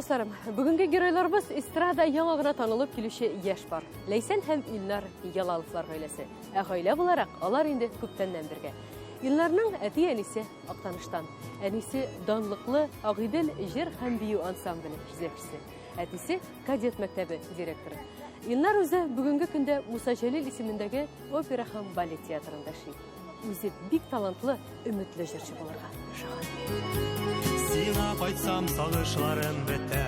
Дусларым, бүгенге геройларыбыз эстрада яңа гына танылып килүче яшь пар. Ләйсән һәм Илнар Ялаловлар гаиләсе. Ә гаилә буларак алар инде күптәннән бергә. Илнарның әти-әнисе Актаныштан. Әнисе данлыклы Агыйдел җыр һәм бию ансамбле җитәкчесе. Әтисе кадет мәктәбе директоры. Илнар үзе бүгенге көндә Муса Җәлил исемендәге опера һәм балет театрында эшли. Үзе бик талантлы, өметле җырчы булырга ошаган. Сиңа кайтсам сагышларым бетә,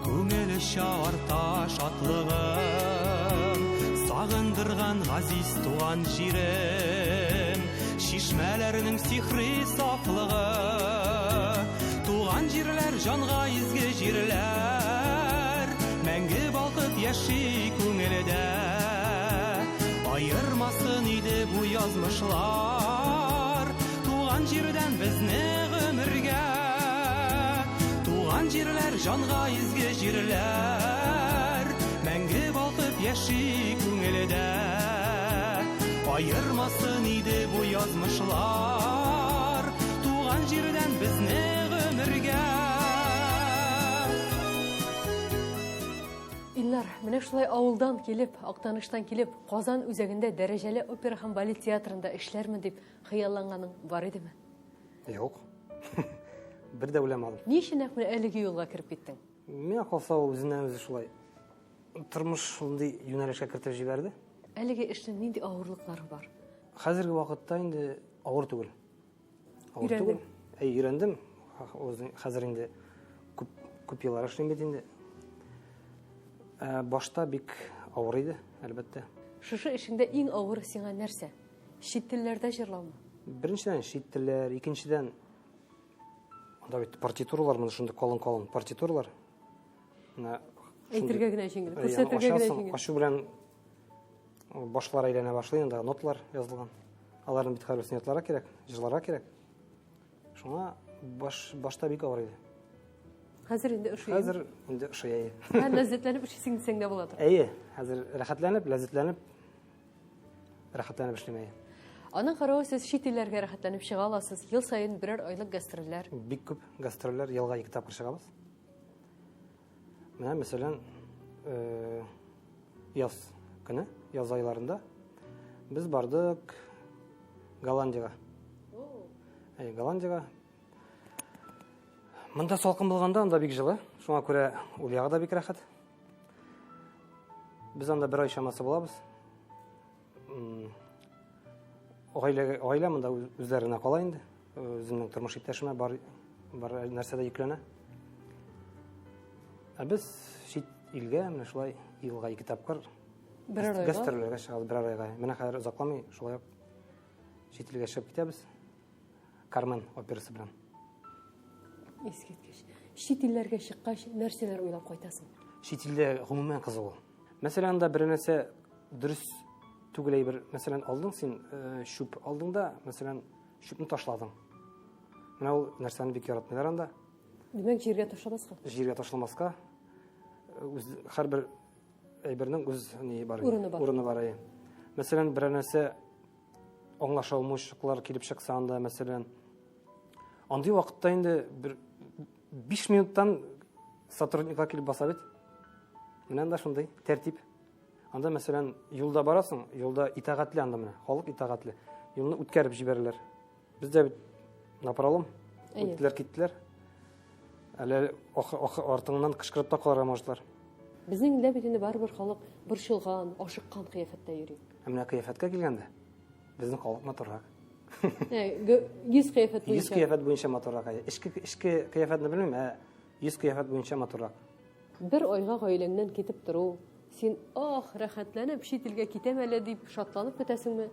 Күңел оча арта шатлыгым, Сагындырган газиз туган җирем, Чишмәләрнең сихри сафлыгы. Туган җирләр җанга изге җирләр, Мәңге балкып яши күңелдә. Аермасын иде бу язмышлар Туган җирдән безне гомергә. Туган җирләр җанга изге җирләр, Мәңге балкып яши күңелдә. Аермасын иде бу язмышлар Туган җирдән безне гомергә. Илнар, менә шулай авылдан килеп, Актаныштан килеп, Казан үзәгендә дәрәҗәле опера һәм балет театрында эшләрмен дип хыялланганың бар идеме? Юк. Бер дә уйламадым. Ни өчен нәкъ менә әлеге юлга кереп киттең? Миңа калса, ул үзеннән-үзе шулай тормыш шундый юнәлешкә кертеп җибәрде. Әлеге эшнең нинди авырлыклары бар? Хәзерге вакытта инде авыр түгел. Авыр Өйрәндең. түгел. Әй, өйрәндем. Хәзер инде күп, күп еллар эшлим бит инде. Ә, башта бик авыр иде, әлбәттә. Шушы эшеңдә иң авыр сиңа нәрсә? Чит телләрдә җырлаумы? Беренчедән, чит телләр, икенчедән, анда бит партитуралар, менә шундый калын-калын партитуралар. Менә Әйтергә генә җиңел, күрсәтергә генә җиңел. Ачу белән башлар әйләнә башлый, анда ноталар язылган. Аларны бит һәрберсен ятларга кирәк, җырларга кирәк. Шуңа баш, башта бик авыр иде. Хәзер инде ошый. Хәзер инде ошый, әйе. Һәм ләззәтләнеп эшлисең дисәң дә буладыр. Әйе, хәзер рәхәтләнеп, ләззәтләнеп, рәхәтләнеп эшлим, әйе. Аның каравы сез чит илләргә рәхәтләнеп чыга аласыз. Ел саен берәр айлык гастрольләр. Бик күп гастрольләр, елга ике тапкыр чыгабыз. Менә, мәсәлән, э, яз көне, яз айларында без бардык Голландиягә. Әй, Голландиягә. Монда салкын булганда, анда бик җылы. Шуңа күрә ул ягы да бик рәхәт. Без анда бер ай чамасы булабыз. Гаилә, гаилә монда үзләренә кала инде. Үземнең тормыш иптәшемә бар, бар нәрсә дә йөкләнә. Ә без чит илгә менә шулай елга ике тапкыр Берәр айга? Гастрольләргә чыгабыз берәр айга. Менә хәзер озакламый шулай ук чит илгә чыгып китәбез. Кармен операсы белән. Искиткеч. Чит илләргә чыккач, нәрсәләр уйлап кайтасың? Чит илдә гомумән кызык ул. Мәсәлән, анда бер нәрсә дөрес түгел әйбер. Мәсәлән, алдың син э, чүп алдың да, мәсәлән, чүпне ташладың. Менә ул нәрсәне бик яратмыйлар анда. Димәк, җиргә ташламаска. Җиргә ташламаска. Э, үз һәрбер әйбернең үз ни бар. Урыны бар. Урыны бар. Мәсәлән, берәр нәрсә аңлаша алмаучылыклар килеп чыкса анда, мәсәлән, андый вакытта инде бер 5 минуттан сотрудниклар килеп баса бит. Менә анда шундый тәртип. Анда, мәсәлән, юлда барасың, юлда итагатьле анда менә, халык итагатьле. Юлны үткәреп җибәрәләр. Бездә бит напролом үттеләр, киттеләр. Әле артыңнан кычкырып та калырга можетлар. Безнең илдә бит инде барыбер халык борчылган, ашыккан кыяфәттә йөри. Ә менә кыяфәткә килгәндә, безнең халык матуррак. Йөз кыяфәт буенча. Йөз кыяфәт буенча матуррак. Эчке эчке кыяфәтне белмим, ә йөз кыяфәт буенча матуррак. Бер айга гаиләңнән китеп тору, син ах, рәхәтләнеп чит илгә китәм әле дип шатланып көтәсеңме?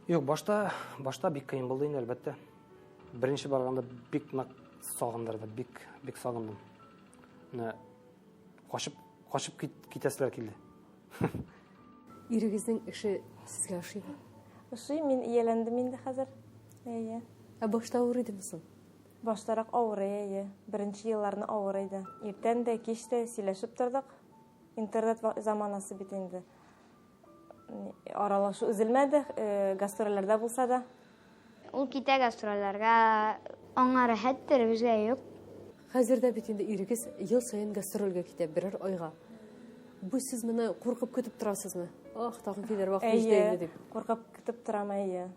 Юк, башта башта бик кыен булды инде, әлбәттә. Беренче барганда бик нык сагындырды, бик бик сагындым. Менә качып качып кит, китәселәр килде. Ирегезнең эше сезгә ошыймы? Ошый, мин ияләндем инде хәзер. Әйе. Ә башта авыр идеме соң? Баштарак авыр, әйе. Беренче елларны авыр иде. Иртән дә, кич тә сөйләшеп тордык. Интернет заманасы бит инде. Аралашу өзелмәде, э, гастрольләрдә булса да. Ул китә гастрольләргә, аңа рәхәттер, безгә юк. Хәзер дә бит инде ирегез ел саен гастрольгә китә берәр айга. Бу сез моны куркып көтеп торасызмы? Ах, тагын килер вакыт җитә инде дип. Куркып көтеп торам, әйе.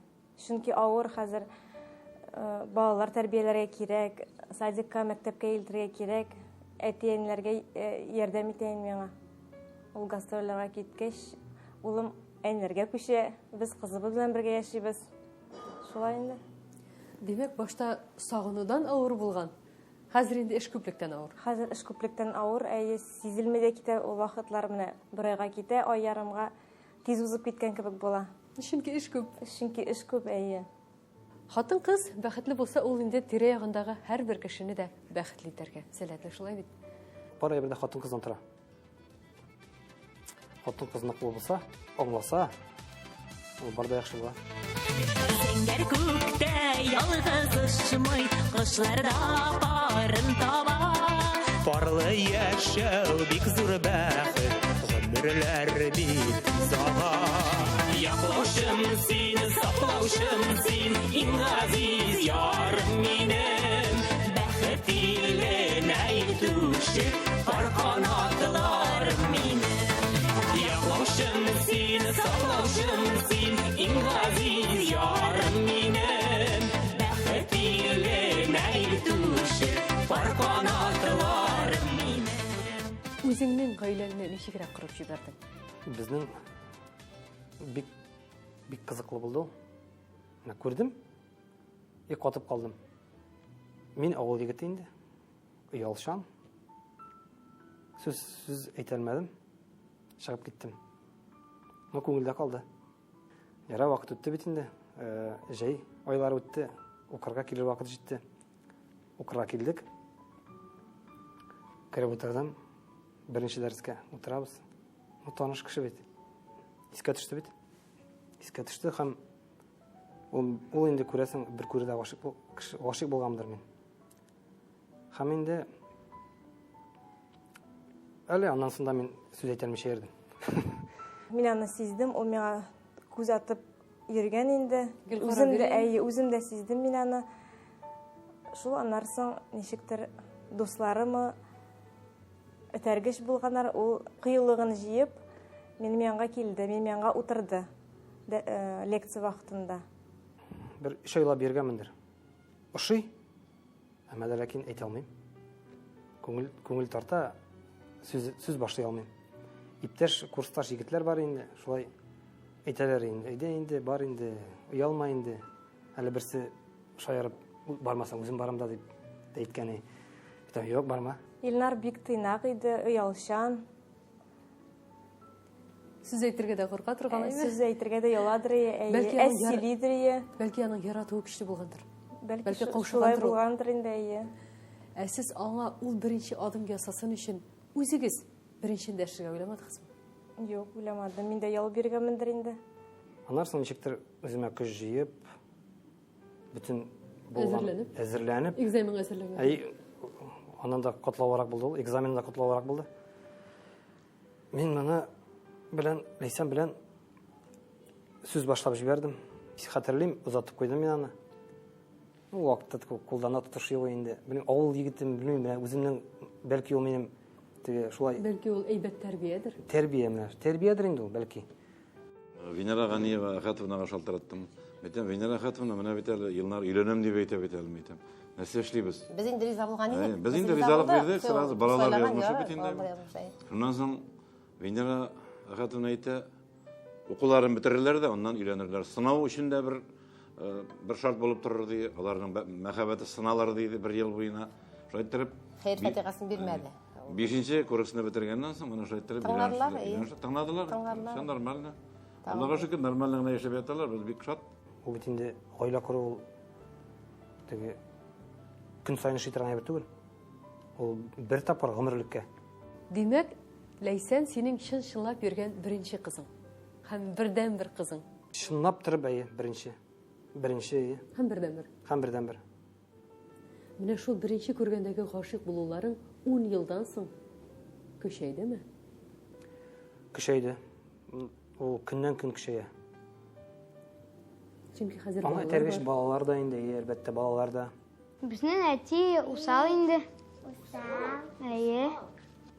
Чөнки авыр хәзер э, балалар тәрбияләргә кирәк, садикка, мәктәпкә илтергә кирәк, әти-әниләргә э, ярдәм итә инде миңа. Ул гастрольләргә киткәч, улым әниләргә күчә, без кызыбыз белән бергә яшибез. Шулай инде. Димәк, башта сагынудан авыр булган. Хәзер инде эш күплектән авыр. Хәзер эш күплектән авыр, әйе, сизелми дә китә ул вакытлар менә бер айга китә, ай ярымга тиз узып киткән кебек була. Чөнки эш күп. Чөнки эш күп, әйе. Хатын-кыз бәхетле булса, ул инде тирә-ягындагы һәрбер кешене дә бәхетле итәргә сәләтле, шулай бит? Бар әйбер дә хатын-кыздан тора. Хатын-кыз ныклы булса, аңласа, ул бар да яхшы була. Зәңгәр күктә ялгыз очмый, кошлар да парын таба. Парлы яшәү бик зур бәхет, гомерләр бит тиз ага. Яклаучым син, саклаучым син, иң газиз ярым минем. Бәхет иленә илтүче пар канатларым минем. Яклаучым син, саклаучым син, иң газиз ярым минем. Бәхет иленә илтүче пар канатларым минем. Үзеңнең гаиләңне ничегрәк корып җибәрдең? Безнең бик бик кызыклы булды ул. Менә күрдем и катып калдым. Мин авыл егете инде. Оялчан. Сүз сүз әйтә алмадым. Чыгып киттем. Но күңелдә калды. Яра вакыт үтте бит инде. Э, җәй айлары үтте. Укырга килер вакыт җитте. Укырга килдек. Кереп утырдым. Беренче дәрескә утырабыз. Ну, таныш кеше бит. Искә төште бит. Искә төште һәм ул, ул инде күрәсең, бер күрүдә гашыйк, кеше, гашыйк булгандыр мин. Һәм инде әле аннан соң да мин сүз әйтә алмыйча йөрдем. Мин аны сиздем, ул миңа күз атып йөргән инде. Үзем дә, әйе, үзем дә сиздем мин аны. Шул аннан соң ничектер дусларымы этәргеч булганнар, ул кыюлыгын җыеп, минем янга килде, минем янга утырды э, лекция вакытында. Бер өч айлап йөргәнмендер. Ошый, әмма дә ләкин әйтә алмыйм. Күңел, күңел тарта, сүз, сүз башлый алмыйм. Иптәш, курсташ егетләр бар инде, шулай әйтәләр инде. Әйдә инде, бар инде, оялма инде. Әле берсе шаярып, бармасаң үзем барам да дип әйткән. Әйтәм, юк, барма. Илнар бик тыйнак иде, оялчан. Сүз әйтергә дә курка торган әйме? Сүз әйтергә дә яладыр, әйе, әз сөйлидер. Бәлки аның яратуы көчле булгандыр. Бәлки шулай булгандыр инде, әйе. Ә сез аңа ул беренче адым ясасын өчен үзегез беренче эндәшергә уйламадыгызмы? Юк, уйламадым. Мин дә ял биргәнмендер инде. Аннан соң ничектер үземә көч җыеп, бөтен булган әзерләнеп, әзерләнеп, экзаменга әзерләнгән. Әй, аннан да катлаулырак булды ул, экзамен да катлаулырак булды. Мин моны белән, Ләйсән белән сүз башлап җибәрдем. Хәтерлим, озатып куйдым мин аны. Ул вакытта кулдан да тотыш юк инде. Белмим, авыл егетем, белмим, менә үземнең, бәлки ул минем теге шулай. Бәлки ул әйбәт тәрбиядер. Тәрбия менә, тәрбиядер инде ул, бәлки. Венера Ганиева Әхәтовнага шалтыраттым. Әйтәм, Венера Әхәтовна, менә бит әле Илнар өйләнәм дип әйтә бит әле, әйтәм. Нәрсә эшлибез? Без инде риза булган идек. Без инде ризалык бирдек, сразу балалар язмышы бит инде. Шуннан соң Венера Әхәтовна әйтә, укуларын бетерерләр дә, аннан өйләнерләр. Сынау өчен дә бер э, бер шарт булып торыр ди, аларның мәхәббәте сыналыр диде бер ел буена. Шулай иттереп, хәер фатихасын бирмәде. Бишенче курсны бетергәннән соң, менә шулай иттереп тыңладылар, тыңладылар. Все нормально. Аллага шөкер, нормально гына яшәп яталар, без бик шат. Ул бит инде гаилә кору ул теге көн саен эшли торган әйбер түгел. Ул бер тапкыр гомерлеккә. Димәк, Ләйсән синең чын-чынлап йөргән беренче кызың һәм бердәнбер кызың. Чынлап торып, әйе, беренче. Беренче, әйе. Һәм бердәнбер. Һәм бердәнбер. Менә шул беренче күргәндәге гашыйк булуларың 10 елдан соң көчәйдеме? Көчәйде. Ул көннән-көн көчәя. Чөнки хәзер Аңа этәргеч балалар да инде, әйе, әлбәттә, балалар да. Безнең әти усал инде. Әйе.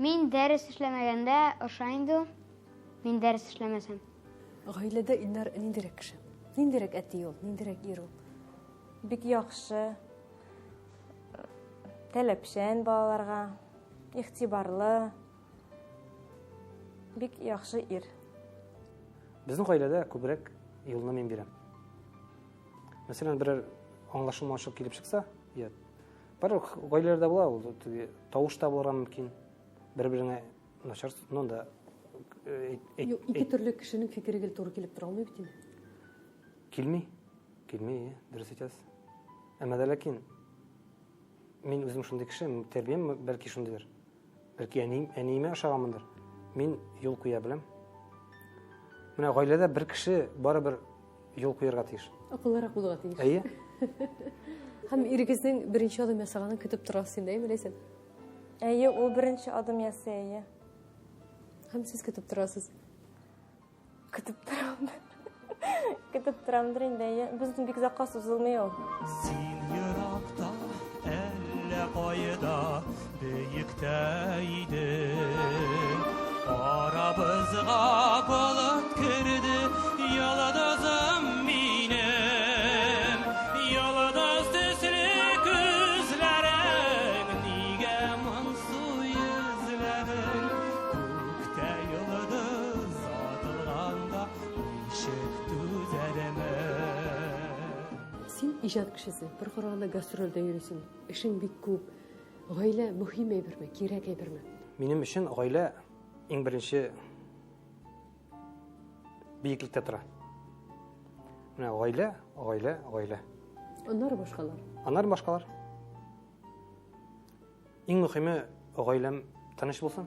Мин дәрес эшләмәгәндә оша инде ул. Мин дәрес эшләмәсәм. Гаиләдә Илнар ниндирәк кеше? Ниндирәк әти ул, ниндирәк ир ул? Бик яхшы, таләпчән балаларга, игътибарлы, бик яхшы ир. Безнең гаиләдә күбрәк юлны мин бирәм. Мәсәлән, берәр аңлашылмаучылык килеп чыкса, я бер гаиләләрдә була ул, теге тавыш та булырга мөмкин, бер-береңә начар, ну да. Юк, ике төрле кешенең фикере гел туры килеп тора алмый бит инде. Килми. Килми, дөрес әйтәсез. Әмма дә ләкин мин үзем шундый кеше, тәрбиям бәлки шундыйдыр. Бәлки әнием, әниемә ошаганмындыр. Мин юл куя беләм. Менә гаиләдә бер кеше барыбер юл куярга тиеш. Акыллырак булырга тиеш. Әйе. Һәм ирегезнең беренче адым ясаганын көтеп торасыз инде, әйеме, Ләйсән? Әйе, ул беренче адым ясый, әйе. Һәм сез көтеп торасыз. Көтеп торам. Көтеп торамдыр инде, әйе. Безнең бик озакка сузылмый ул. Син еракта, әллә кайда, бөектә идең. Арабызга болыт керде, йолдызым минем. Йолдыз төсле күзләрең, нигә моңсу йөзләрең? Күктә йолдыз атылганда ничек түзәрмен? Син иҗат кешесе, бер караганда гастрольдә йөрисең, эшең бик күп. Гаилә мөһим әйберме, кирәк әйберме? Минем өчен гаилә иң беренче биеклектә тора. Менә гаилә, гаилә, гаилә. Аннары башкалар. Аннары башкалар. Иң мөһиме гаиләм тыныч булсын.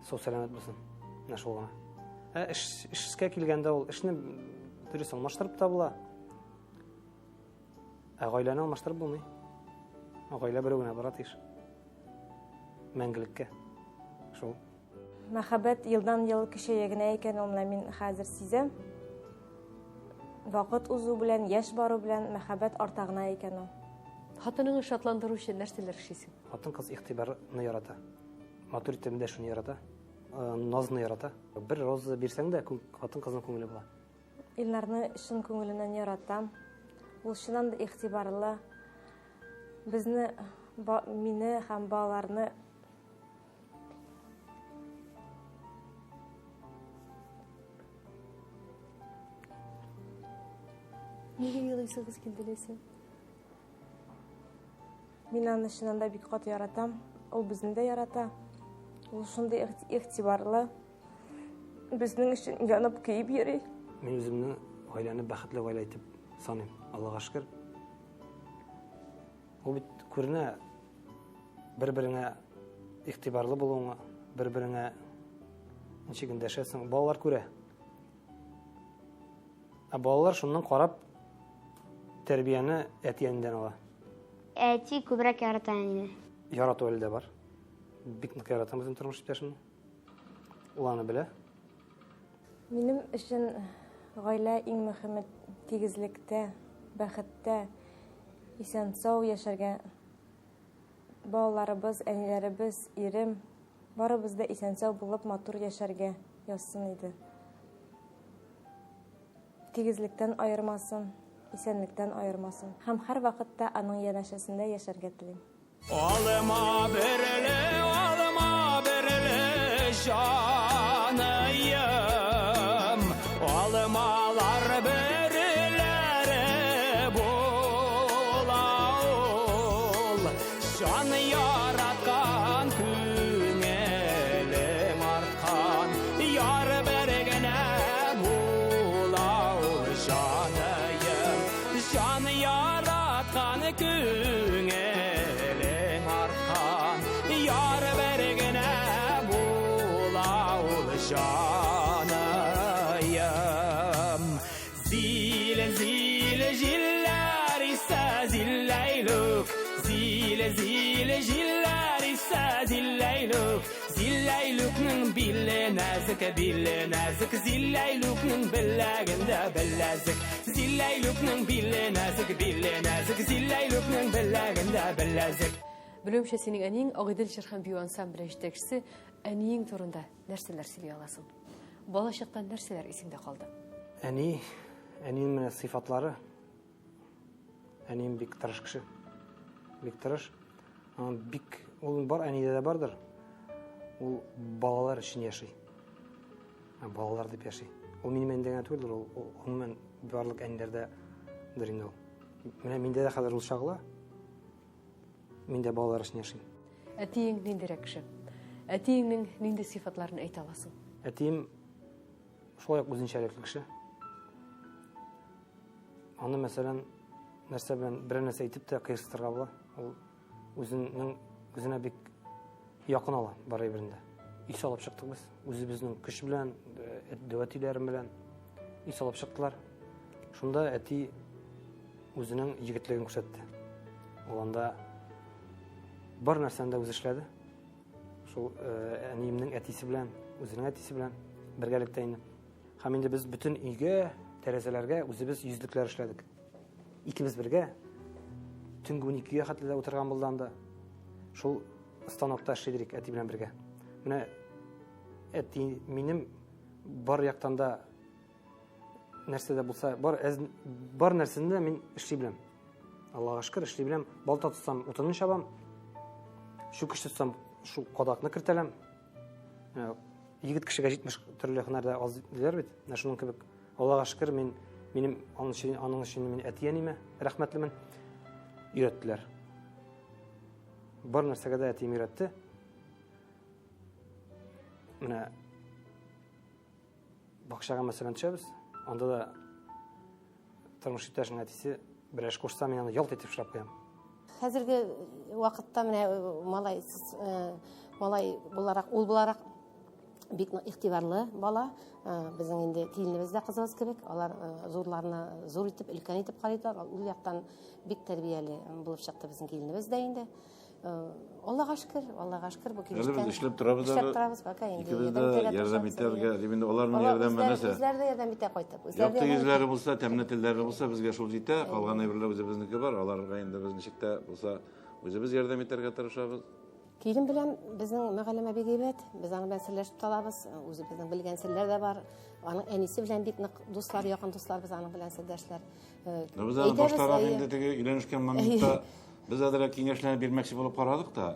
Сау сәламәт булсын. Менә шул гына. Ә эшкә килгәндә ул эшне дөрес алмаштырып та була. Ә гаиләне алмаштырып булмый. Гаилә берәү генә бара тиеш. Мәңгелеккә. Шул. Мәхәббәт елдан-ел көчәя генә икән ул, менә мин хәзер сизәм. Вакыт узу белән, яшь бару белән мәхәббәт арта гына икән ул. Хатыныңны шатландыру өчен нәрсәләр эшлисең? Хатын-кыз игътибарны ярата. Матур итеп эндәшүне ярата. Назны ярата. Бер роза бирсәң дә, хатын-кызның күңеле була. Илнарны чын күңеленнән яратам. Ул чыннан да игътибарлы. Безне, мине һәм балаларны Нигә елыйсыгыз килде, Ләйсән? Мин аны чыннан да бик каты яратам. Ул безне дә ярата. Ул шундый игътибарлы. Безнең өчен янып көеп йөри. Мин үземне гаиләне бәхетле гаилә итеп саныйм. Аллага шөкер. Ул бит күренә бер-береңә игътибарлы булуыңа, бер-береңә ничек эндәшәсең, балалар күрә. Ә балалар шуннан карап тәрбияне әти-әнидән ала. Әти күбрәк ярата әнине. Ярату әле дә бар. Бик нык яратам үзем тормыш иптәшемне. Ул аны белә. Минем өчен гаилә иң мөһиме тигезлектә, бәхеттә, исән-сау яшәргә. Балаларыбыз, әниләребез, ирем, барыбыз да исән-сау булып матур яшәргә язсын иде. Тигезлектән аермасын, исәнлектән аермасын. Һәм һәрвакытта аның янәшәсендә яшәргә телим. Алма берле, алма берле, җаныем. Алмалар берләре була ул. Җан яраткан күңелем арткан, яр бер генә була ул, җаныем. Җан яраткан күңелем арткан, яр бер генә була ул, җаныем. Зил, зил, җилләр исә зилләйлүк. Зил, зил, җилләр исә зилләйлүк. Зилләйлүкнең биле нәзек, биле нәзек. Зилләйлүкнең беләгендә беләзек. Зилләйлүкнең биле нәзек, биле нәзек. Зилләйлүкнең беләгендә беләзек. Белүемчә, синең әниең Агыйдел җыр һәм бию ансамбле җитәкчесе. Әниең турында нәрсәләр сөйли аласың? Бала чактан нәрсәләр исеңдә калды? Әни, әниенең менә сыйфатлары. Әнием бик тырыш кеше. Бик тырыш. Аның бик ул бар әнидә дә бардыр. Ул балалар өчен яши. Балалар дип яши. Ул минем әнидә генә түгелдер, ул гомумән барлык әниләрдә дер инде ул. Менә миндә дә хәзер ул чагыла. Мин дә балалар өчен яшим. Әтиең ниндирәк кеше? Әтиеңнең нинди сыйфатларын әйтә аласың? Әтием шулай ук үзенчәлекле кеше. Аны, мәсәлән, нәрсә белән берәр нәрсә әйтеп тә кыерсытырга була. Ул үзенең үзенә бик якын ала бар әйберендә. Өй салып чыктык без. Үзебезнең көч белән, дәү әтиләрем белән өй салып чыктылар. Шунда әти үзенең егетлеген күрсәтте. Ул анда бар нәрсәне дә үзе эшләде. Шул әниемнең әтисе белән, үзенең әтисе белән бергәлектә инде. Һәм инде без бөтен өйгә, тәрәзәләргә үзебез йөзлекләр эшләдек. Икебез бергә төнге 12-гә хәтле дә утырган булды анда. Шул станокта эшли идек әти белән бергә. Менә әти минем бар яктан да нәрсә дә булса, бар, әз, бар нәрсәне дә мин эшли беләм. Аллага шөкер, эшли беләм. Балта тотсам, утынны чабам. Чүкеч тотсам, шул кадакны кертәләм. Егет кешегә 70 төрле һөнәр дә аз диләр бит. Менә шуның кебек. Аллага шөкер, мин минем аның өчен, аның өчен мин әти-әниемә рәхмәтлемен. Өйрәттеләр. Бар нәрсәгә дә әтием өйрәтте. Менә бакчага мәсәлән төшәбез, анда да тормыш иптәшенең әтисе бер эш кушса, мин аны ялт итеп эшләп куям. Хәзерге вакытта менә малай, малай буларак, ул буларак бик нык игътибарлы бала. Безнең инде киленебез дә кызыбыз кебек, алар зурларны зур итеп, өлкән итеп карыйлар. Ул яктан бик тәрбияле булып чыкты безнең киленебез дә инде. Аллага шөкер, Аллага шөкер, бу килештән. Әле без эшләп торабыз әле. Эшләп торабыз пока инде. Икебез дә ярдәм итәргә, дип инде аларның ярдәме нәрсә? Үзләре дә ярдәм итә кайтып. Якты йөзләре булса, тәмле телләре булса, безгә шул җитә. Калган әйберләр үзебезнеке бар. Аларга инде без ничек тә булса үзебез ярдәм итәргә тырышабыз. Килен белән безнең мөгаллимә бик әйбәт. Без аның белән серләшеп тә алабыз. Үзебезнең белгән серләр дә бар. Аның әнисе белән бик нык дуслар, якын дуслар без аның белән сердәшләр. Ну, без аны баштарак инде теге өйләнешкән моментта без әзрәк киңәшләр бирмәкче булып карадык та,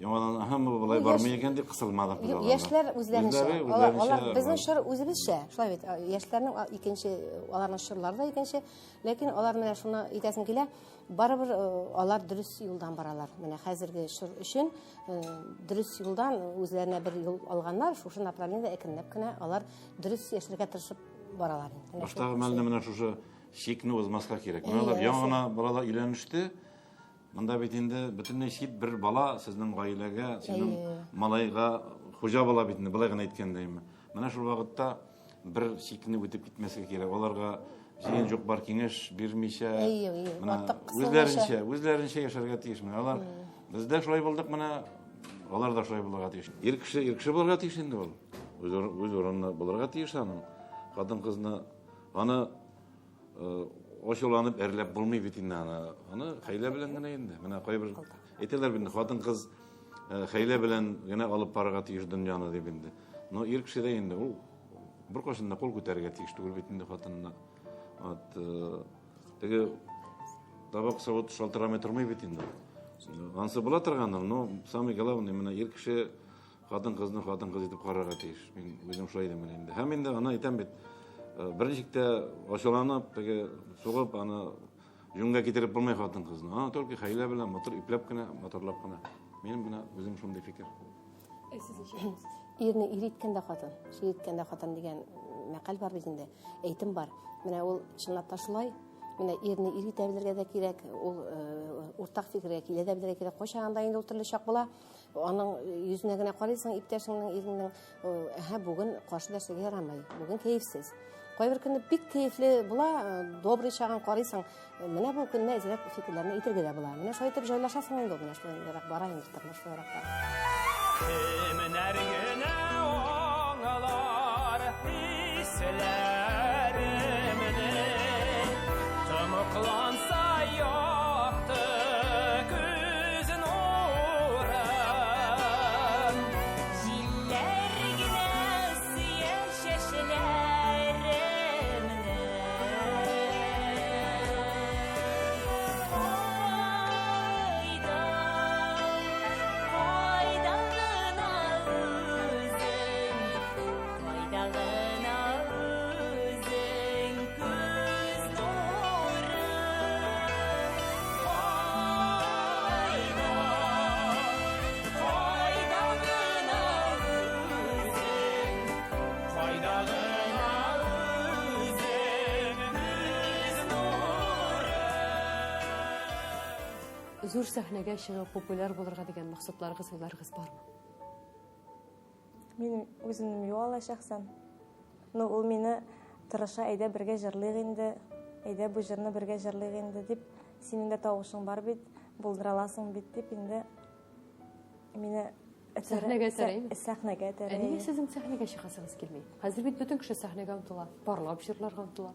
яңадан аһа, бу болай бармый икән дип кысылмадык без аларга. Яшьләр үзләренчә. Алар безнең чор үзебезчә, шулай бит. Яшьләрнең икенче, аларның чорлары да икенче. Ләкин алар менә шуны әйтәсем килә, барыбер алар дөрес юлдан баралар. Менә хәзерге чор өчен дөрес юлдан үзләренә бер юл алганнар, шушы направлениедә әкренләп кенә алар дөрес яшәргә тырышып баралар. Баштагы мәлне менә шушы чикне узмаска кирәк. Менә алар яңа гына балалар өйләнеште. Монда бит инде бөтенләй чит бер бала сезнең гаиләгә, сезнең малайга хуҗа була бит инде, болай гына әйткәндәйме. Менә шул вакытта бер чикне үтеп китмәскә кирәк. Аларга җыен юк бар киңәш бирмичә, менә үзләренчә, үзләренчә яшәргә тиеш. Менә алар без дә шулай булдык, менә алар да шулай булырга тиеш. Ир кеше, ир кеше булырга тиеш инде ул. Үз, үз урынына булырга тиеш аның. Хатын-кызны аны ачуланып әрләп булмый бит инде аны. Аны хәйлә белән генә инде. Менә кайбер әйтәләр бит, хатын-кыз хәйлә белән генә алып барырга тиеш дөньяны дип инде. Но ир кеше дә инде ул беркайчан да кул күтәрергә тиеш түгел бит инде хатынына. Вот теге табак савыт шалтырамый тормый бит инде. Ансы була торгандыр, но самый главный менә ир кеше хатын-кызны хатын-кыз итеп карарга тиеш. Мин үзем шулай дим инде. Һәм инде аны әйтәм бит, берничек тә ачуланып, теге сугып, аны җүнгә китереп булмый хатын-кызны. Аны только хәйлә белән, матур ипләп кенә, матурлап кына. Минем менә үзем шундый фикер. Ирне ир иткән дә хатын, шир иткән дә хатын дигән мәкаль бар бит инде, әйтем бар. Менә ул чынлап та шулай. Менә ирне ир итә белергә дә кирәк, ул уртак фикергә килә дә белергә кирәк. Кайчагында инде ул төрле чак була. Аның йөзенә генә карыйсың, иптәшеңнең, иреңнең, әһә, бүген каршы дәшергә ярамый, бүген кәефсез. Кайбер көнне бик кәефле була, добрый чагын карыйсың, менә бу көнне әзрәк фикерләрне әйтергә дә була. Менә шулай итеп җайлашасың инде, менә шулайрак бара инде тормыш, шулайрак бара. Кемнәр генә аңлар хисләремне, тымыкланса якты күз нуры. Зур сәхнәгә чыгып, популяр булырга дигән максатларыгыз, уйларыгыз бармы? Минем үземнең юк алай шәхсән. Ну, ул мине тырыша, әйдә бергә җырлыйк инде, әйдә бу җырны бергә җырлыйк инде дип, синең дә тавышың бар бит, булдыра аласың бит дип инде мине Сәхнәгә этәрәме? Сәхнәгә этәрә. Ә нигә сезнең сәхнәгә чыгасыгыз килми? Хәзер бит бөтен кеше сәхнәгә омтыла, парлап җырларга омтыла.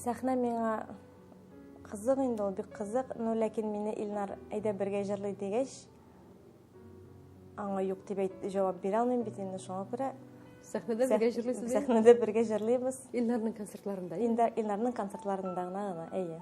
Сәхнә миңа кызык инде ул, бик кызык, но ләкин мине Илнар әйдә бергә җырлый дигәч, аңа юк дип әйт, җавап бирә алмыйм бит инде, шуңа күрә Сәхнәдә бергә җырлыйсыз? Сәхнәдә бергә җырлыйбыз. Илнарның концертларында. Инде Илнарның концертларында гына гына, әйе.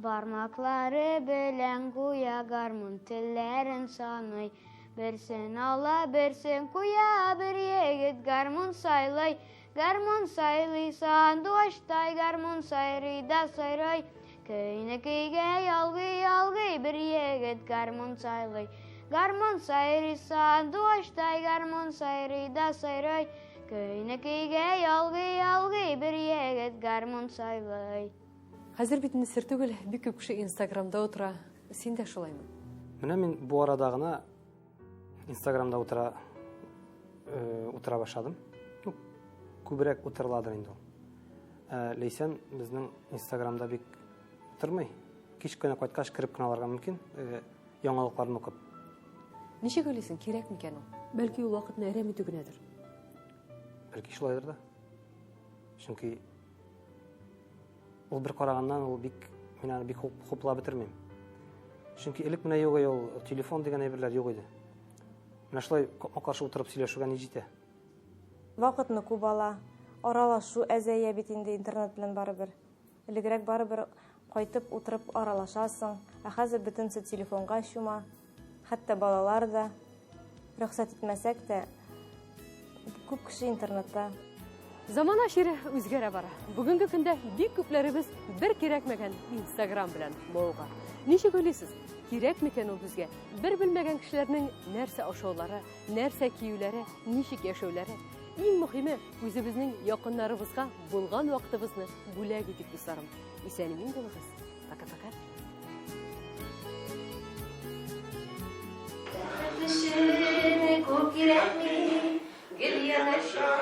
Бармаклары белән гүя гармун телләрен саный. Берсен ала, берсен куя, бер егет гармун сайлый. Гармун сайлый сандугачтай, гармун сайрый да сайрый. Көйне көйгә ялгый-ялгый, бер егет гармун сайлый. Гармун сайрый сандугачтай, гармун сайрый да сайрый. Көйне көйгә ялгый-ялгый, бер егет гармун сайлый. Хәзер бит инде сер түгел, бик күп кеше Инстаграмда утыра. Син дә шулаймы? Менә мин бу арада гына Инстаграмда утыра э, утыра башладым. Ну, күбрәк утырыладыр инде ул. Ә, Ләйсән безнең Инстаграмда бик утырмый. Кич кенә кайткач кереп кенә алырга мөмкин, э, яңалыкларны укып. Ничек уйлыйсың, кирәк микән ул? Бәлки ул вакытны әрәм итү генәдер. Бәлки шулайдыр да. Чөнки ул бер караганнан ул бик мин аны бик хуплап бетермим. Чөнки элек менә юк ул телефон дигән әйберләр юк иде. Менә шулай капма-каршы утырып сөйләшүгә ни җитә? Вакытны күп ала. Аралашу әзәя бит инде интернет белән барыбер. Элегрәк барыбер кайтып утырып аралашасың, ә хәзер бөтенесе телефонга чума. Хәтта балалар да, рөхсәт итмәсәк тә, күп кеше интернетта. Замана чире үзгәрә бара. Бүгенге көндә бик күпләребез бер кирәкмәгән Инстаграм белән мавыга. Ничек уйлыйсыз, кирәк микән ул безгә? Бер белмәгән кешеләрнең нәрсә ашаулары, нәрсә киюләре, ничек яшәүләре? Иң мөһиме, үзебезнең якыннарыбызга булган вакытыбызны бүләк итик, дусларым. Исән-имин булыгыз. Пока-пока. Кешене күп кирәкми, гел янәшә.